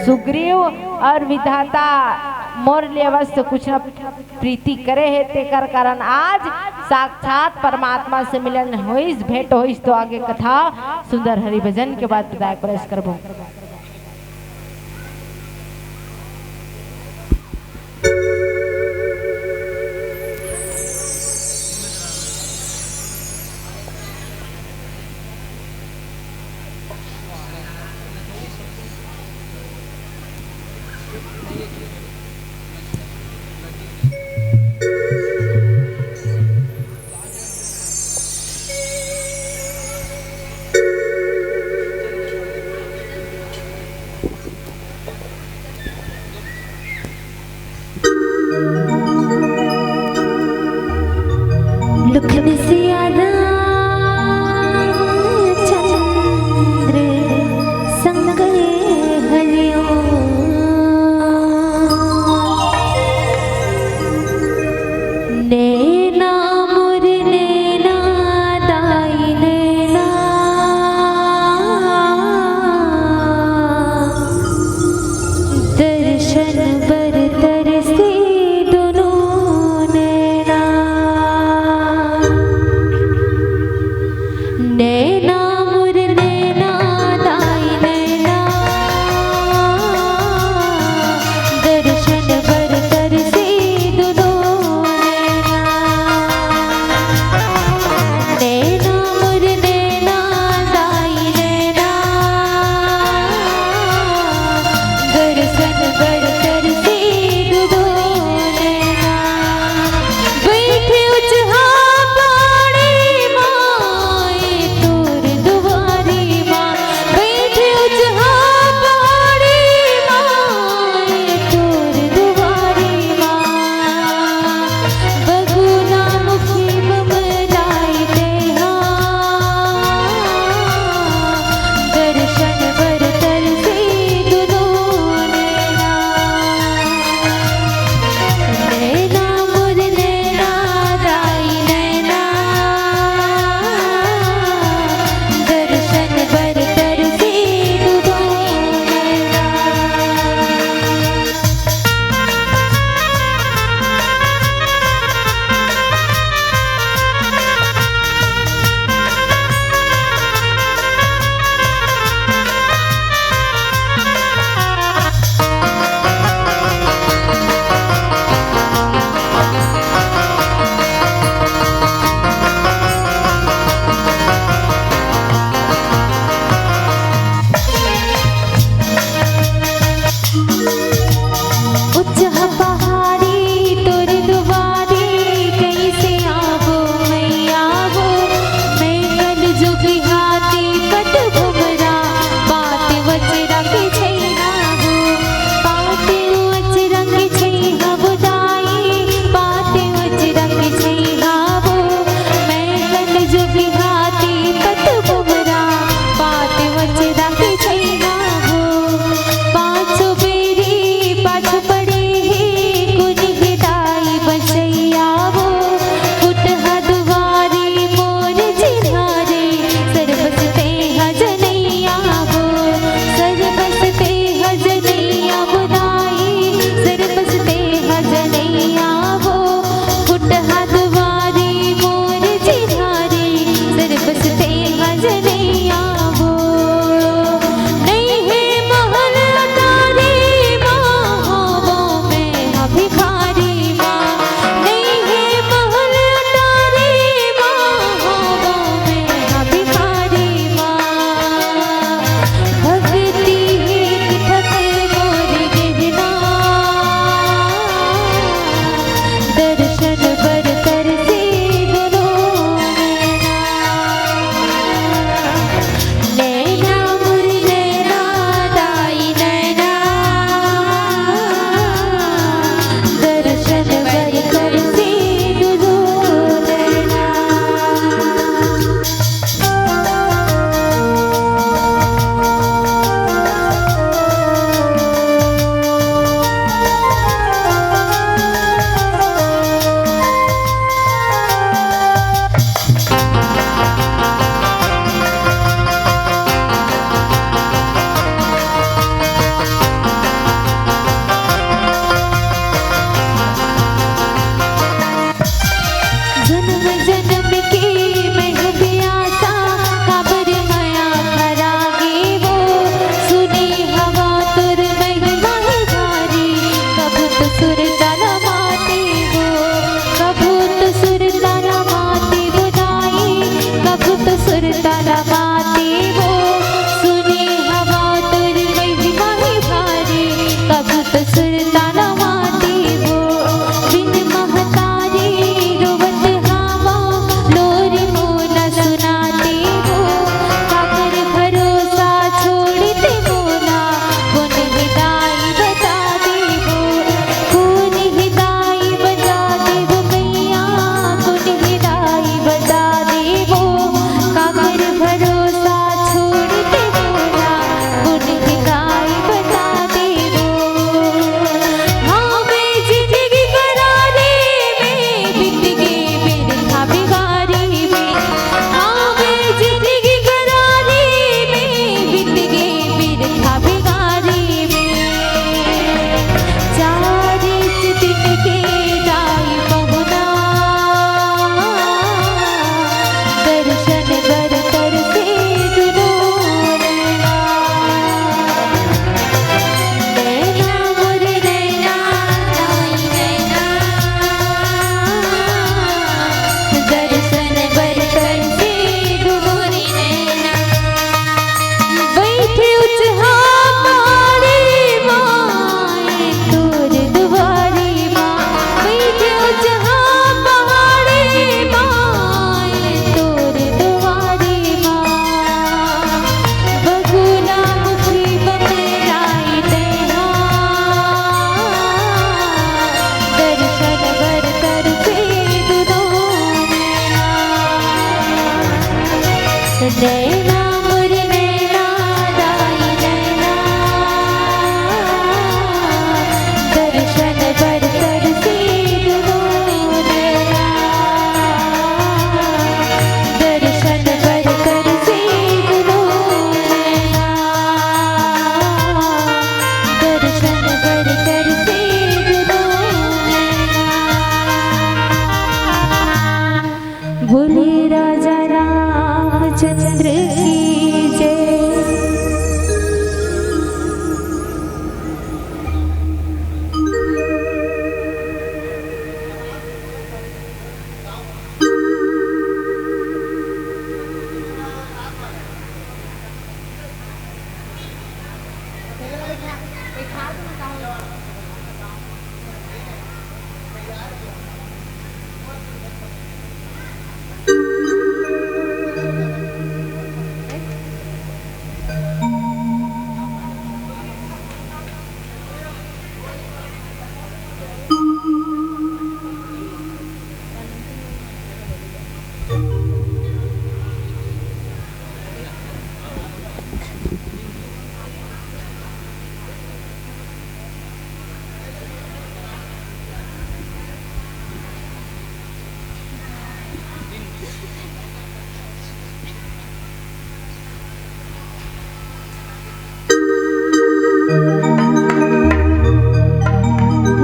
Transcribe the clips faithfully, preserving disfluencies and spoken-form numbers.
सुग्रीव और विधाता मोर ले अवश्य कुछ न प्रीति करे हे, तेकर कारण आज साक्षात परमात्मा से मिलन होइस, भेंट होइस। तो आगे कथा सुंदर हरि भजन के बाद बताए प्रयास करबो। लखन सिया राम चंद्र संग हरिओ।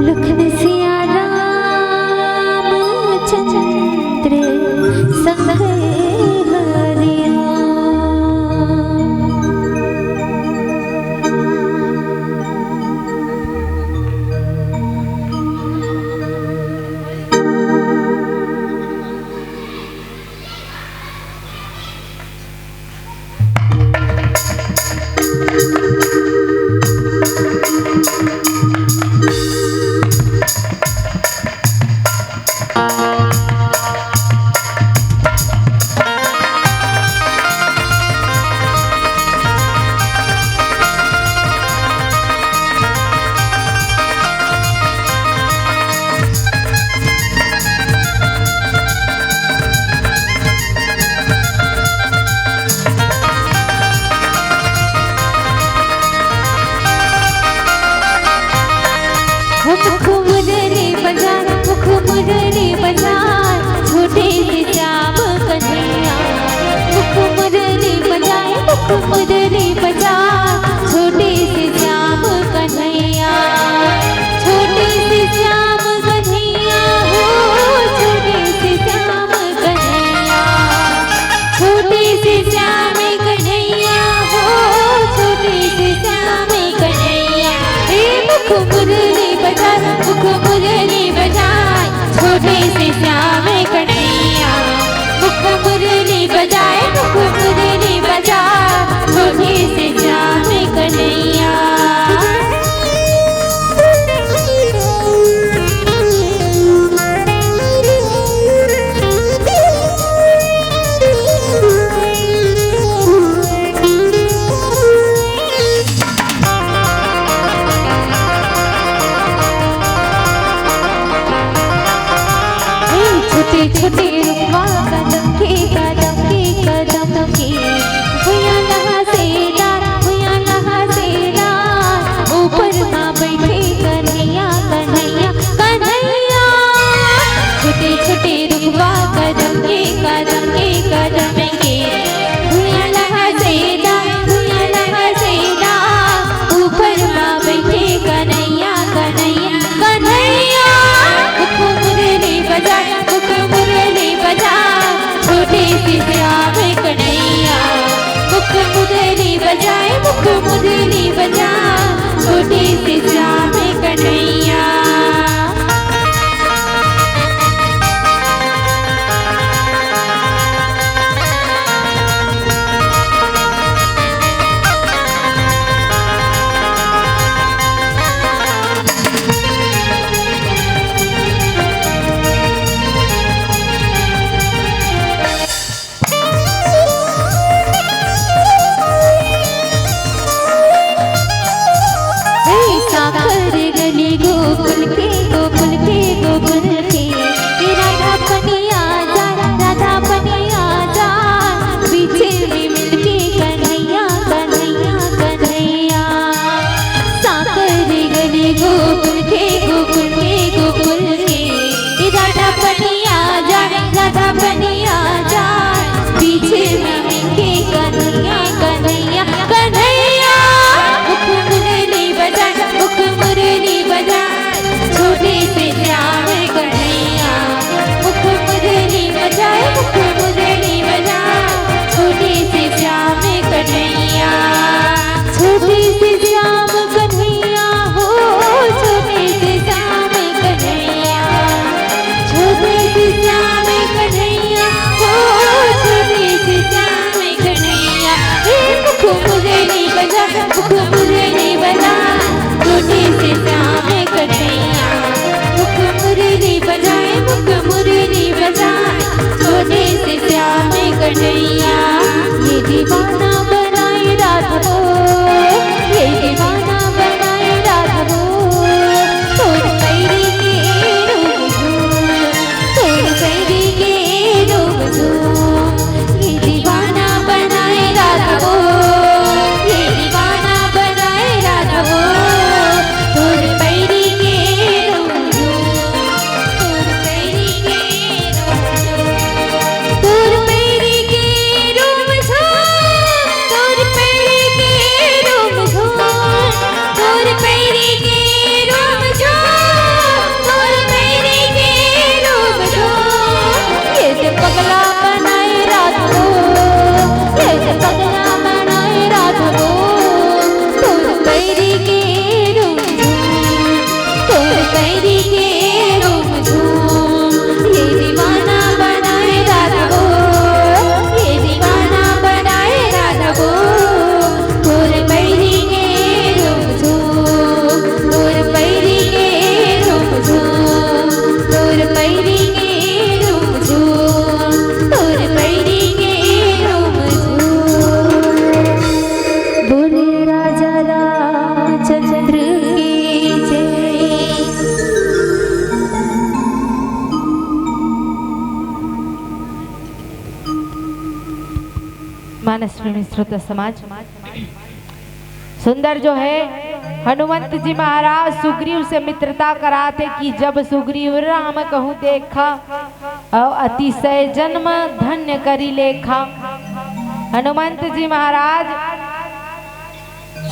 लखन सिया रामचंद्र संग हरिओम। मुख मुरली बजाए, मुख मुरली बजाए, छोटे से श्याम कन्हैया। मुख मुरली बजाए, मुख मुरली बजाए, छोटे से श्याम कन्हैया। छोटे से श्याम कन्हैया हो, छोटे से श्याम कन्हैया। छोटे से श्याम कन्हैया हो, छोटे से श्याम कन्हैया। हे मुख मुरली बजाए, मुख मुरली बजाए, छोटे से श्याम कन्हैया। मुख मुरली बजाए, मुख मुरली बजाए, छोटे से श्याम कन्हैया। छोटे छोटे रुखवा कदम के, कदम के, कदम के, भुइयां लहसेला, भुइयां लहसेला, ऊपर मा बइठे कन्हैया, कन्हैया, कन्हैया। छोटे छोटे रुखवा कदम के, कदम के, कदम के, भुइयां लहसेला, भुइयां लहसेला, ऊपर मा बइठे कन्हैया, कन्हैया, कन्हैया। मुख मुरली बजाए, मुख मुरली प्रेमी श्रोता समाज, सुंदर जो है, हनुमंत जी महाराज सुग्रीव से मित्रता कराथे कि जब सुग्रीव राम कहूँ देखा, अउ अतिशय जन्म धन्य करी लेखा। हनुमंत जी महाराज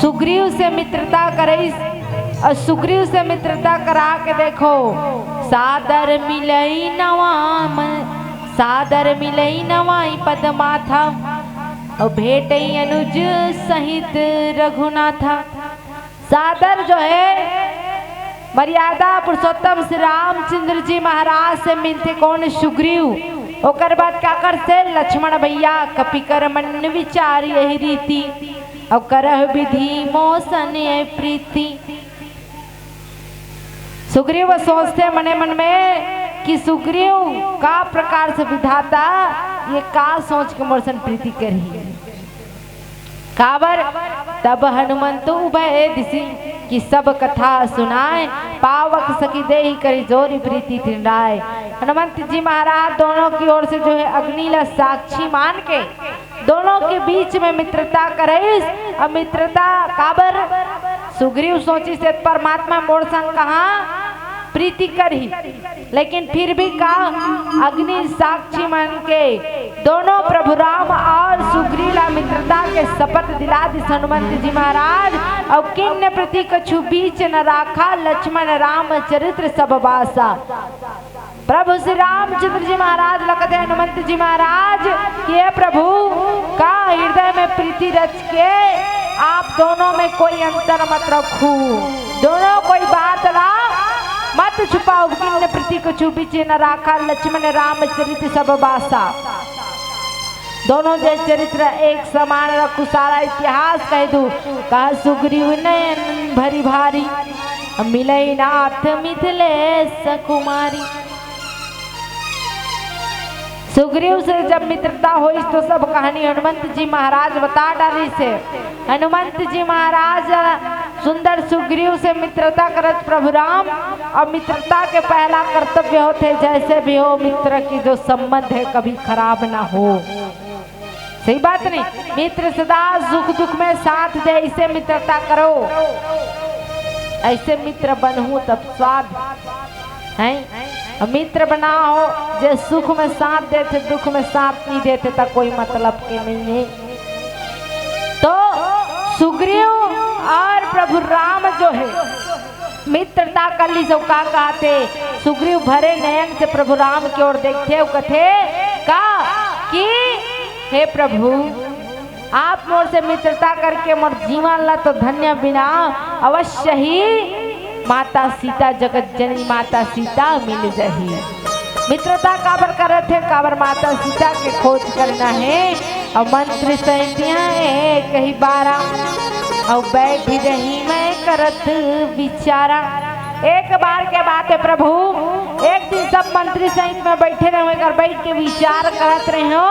सुग्रीव से मित्रता करइस, अउ सुग्रीव से मित्रता करा के देखो, सादर मिलई नवा म-, सादर मिलई नवाई पद माथा, अउ भेटई अनुज सहित रघुनाथा। सादर जो है, मर्यादा पुरुषोत्तम श्री रामचंद्र जी महाराज से मिलथे। कोन? सुग्रीव। ओकर बाद काकर से? लक्ष्मण भैया। कपि कर मन विचार यही रीति, अउ करह विधि मोसन यह प्रीति। सुग्रीव सोचथे मने मन में कि सुग्रीव का प्रकार से विधाता ये का सोच के मोर सन प्रीति करही। काबर? तब हनुमंत उभय दिसि कि सब कथा सुनाय, पावक सखी देहि करि जोरि प्रीति तिनराय। हनुमंत जी महाराज दोनों की ओर से जो है अग्नि ला साक्षी मान के दोनों के बीच में मित्रता करइस। अब मित्रता काबर? सुग्रीव सोचिस, "ये परमात्मा मोर संग कहाँ प्रीति करही?" लेकिन फिर भी का अग्नि साक्षी मन के दोनों प्रभु राम और सुग्रीव ला मित्रता के शपथ दिला दिस हनुमंत जी महाराज। और किन्न प्रति कछु बीच न राखा, लक्ष्मण राम चरित्र सब बासा। प्रभु श्री रामचंद्र जी महाराज ला कथे हनुमंत जी महाराज कि हे प्रभु, का हृदय में प्रीति रच के आप दोनों में कोई अंतर मत रखू, दोनों कोई बात ला मत छुपाओ। किन्न प्रति कछु बीच न राखा, लक्ष्मण राम चरित्र सब बासा। दोनों के चरित्र एक समान रखू, सारा इतिहास कह दू। कहा सुग्रीव नयन भरी भारी, मिलई नाथ मिथिलेश कुमारी। सुग्रीव से जब मित्रता होइस तो सब कहानी हनुमंत जी महाराज बता डारिस हे। हनुमंत जी महाराज सुंदर सुग्रीव से मित्रता करत प्रभु राम, और मित्रता के पहला कर्तव्य होथे जैसे भी हो मित्र की जो संबंध है कभी खराब ना हो। सही बात नहीं? मित्र सदा सुख दुख में साथ दे, ऐसे मित्रता करो, ऐसे मित्र बनहू तब स्वाद है। और मित्र बनाओ जे सुख में साथ देथे, दुख में साथ नहीं देथे, तो कोई मतलब के नहीं है। तो सुग्रीव और प्रभु राम जो है मित्रता कर ली, जो का कहते, सुग्रीव भरे नयन से प्रभु राम की ओर देखथे, वो कथे का कि हे प्रभु, आप मोर से मित्रता करके मोर जीवन ला तो धन्य बिना, अवश्य ही माता सीता, जगत जननी माता सीता मिल जाही। मित्रता काबर करत हे, काबर माता सीता के खोज करना है। और मंत्री सैंतिया एक ही बारा, और बैठी रही मैं करत विचारा। एक बार के बात है प्रभु, एक दिन सब मंत्री सहित में बैठे रहे, अगर बैठ के विचार करत रहे हो,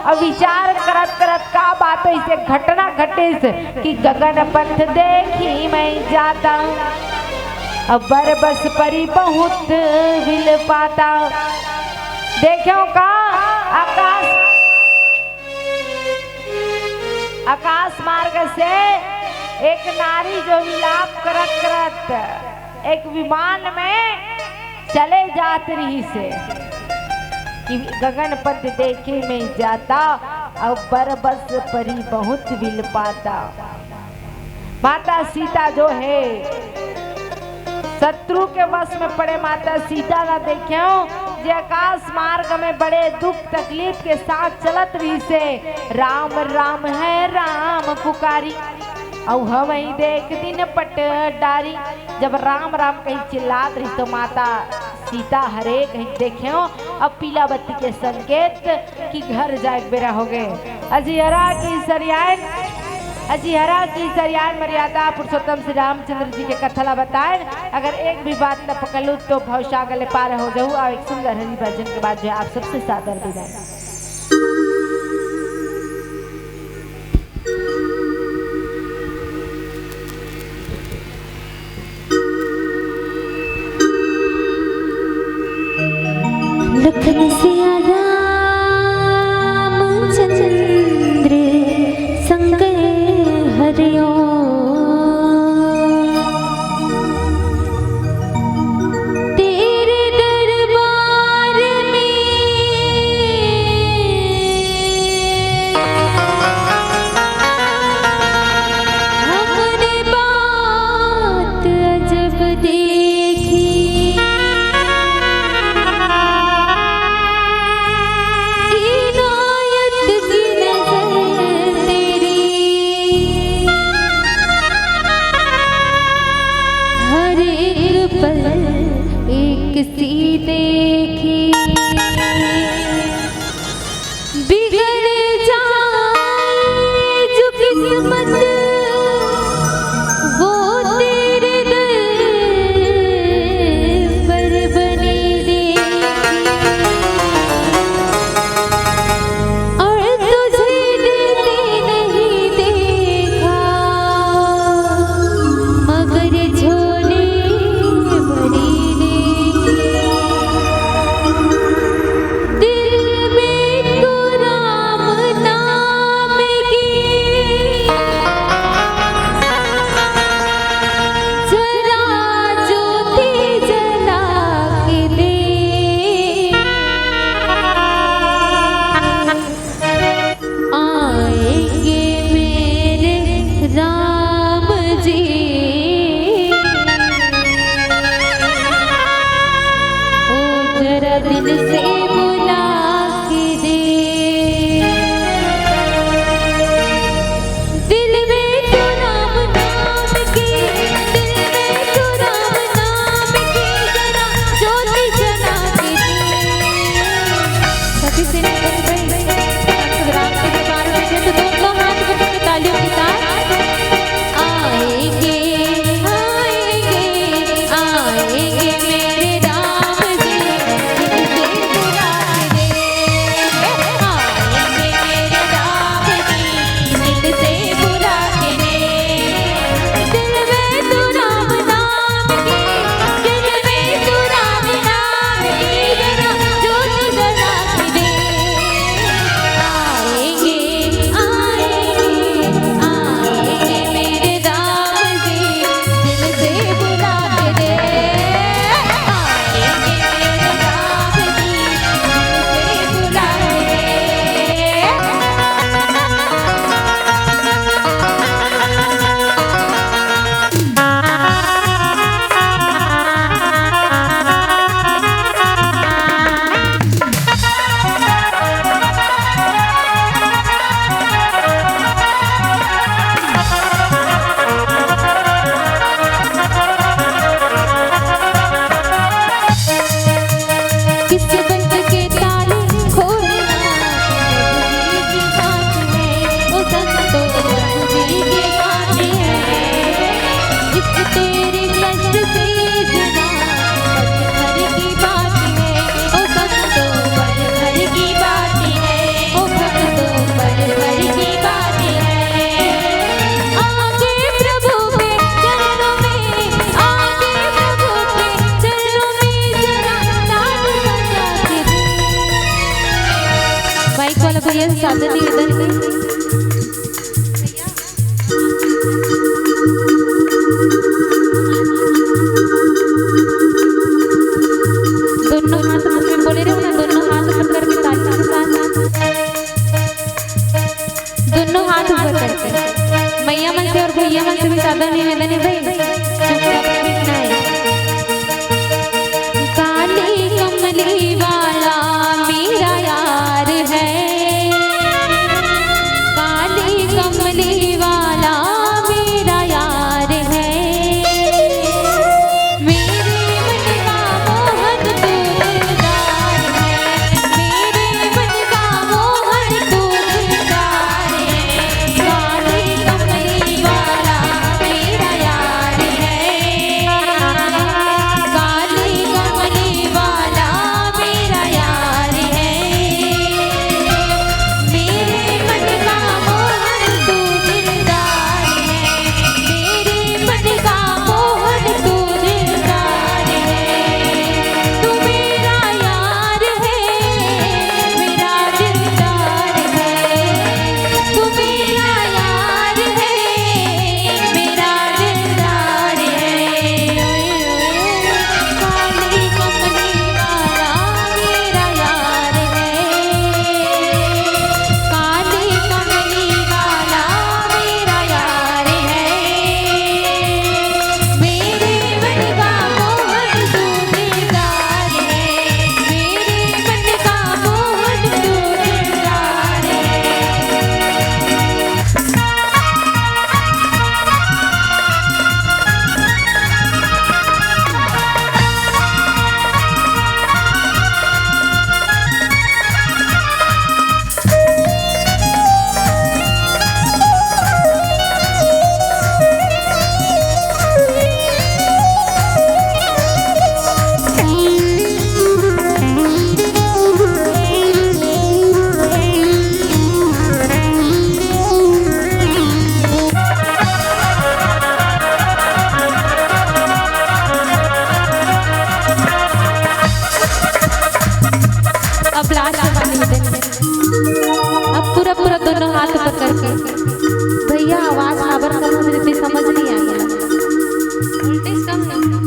और विचार करत करत का बात है, इसे घटना घटिस कि गगन पंथ देखी मैं जाता, अब बरबस परी बहुत विल पाता। देखो का आकाश, आकाश मार्ग से एक नारी जो विलाप करत करत एक विमान में चले जात रहिसे कि गगन पंथ देखी मैं जाता, अब बरबस परी बहुत विल पाता। माता सीता जो है शत्रु के वश में पड़े माता सीता ला देखेव, जे आकाश मार्ग में बड़े दुख तकलीफ के साथ चलत रहिसे, राम राम है राम पुकारी, अउ हम ही देख दिन पट डारी। जब राम राम कही चिल्लात रही तो माता सीता हरे कही देखेव, अब पीला बत्ती के संकेत कि घर जाए के बेरा हो गए। अजिहरा की सरियान, अजिहरा की सरियान मर्यादा पुरुषोत्तम श्री रामचंद्र जी के कथा ला बताए। अगर एक भी बात ला पकड़ लू तो भवसागर ले पार हो जाऊ। और एक सुंदर हरि भजन के बाद जो है आप सबसे सादर विदाई। लखन सिया रामचंद्र सादर निवेदन हे। दोनों हाथ ऊपर में बोले रहो ना, दोनों हाथ ऊपर करके ताली के साथ, दोनों हाथ ऊपर करके मैया मन से और भैया मन से भी सादर निवेदन हे भाई, चुपचाप बैठना है। काली कमली वाला मेरा यार है, काली कमली वाला मेरा यार है। मेरे मन का मोहन तू दिलदार है, मेरे मन का मोहन तू दिलदार है। काली कमली वाला मेरा यार है, काली कमली वाला मेरा यार है। मेरे मन का मोहन तू दिलदार है, मेरे मन का मोहन तू दिलदार है। तू मेरा यार है, मेरा दिलदार है। तू मेरा यार है, मेरा दिलदार है। काली कमली वाला मेरा यार है, काली कमली वाला मेरा यार है। मेरे मन का मोहन तू दिलदार है, मेरे मन का मोहन तू दिलदार है। अब लास्ट वाली निवेदन हे। अब पूरा पूरा दोनों हाथ ऊपर करके, भैया आवाज काबर कम होत हे, समझ नहीं आय। वोल्टेज कम हे।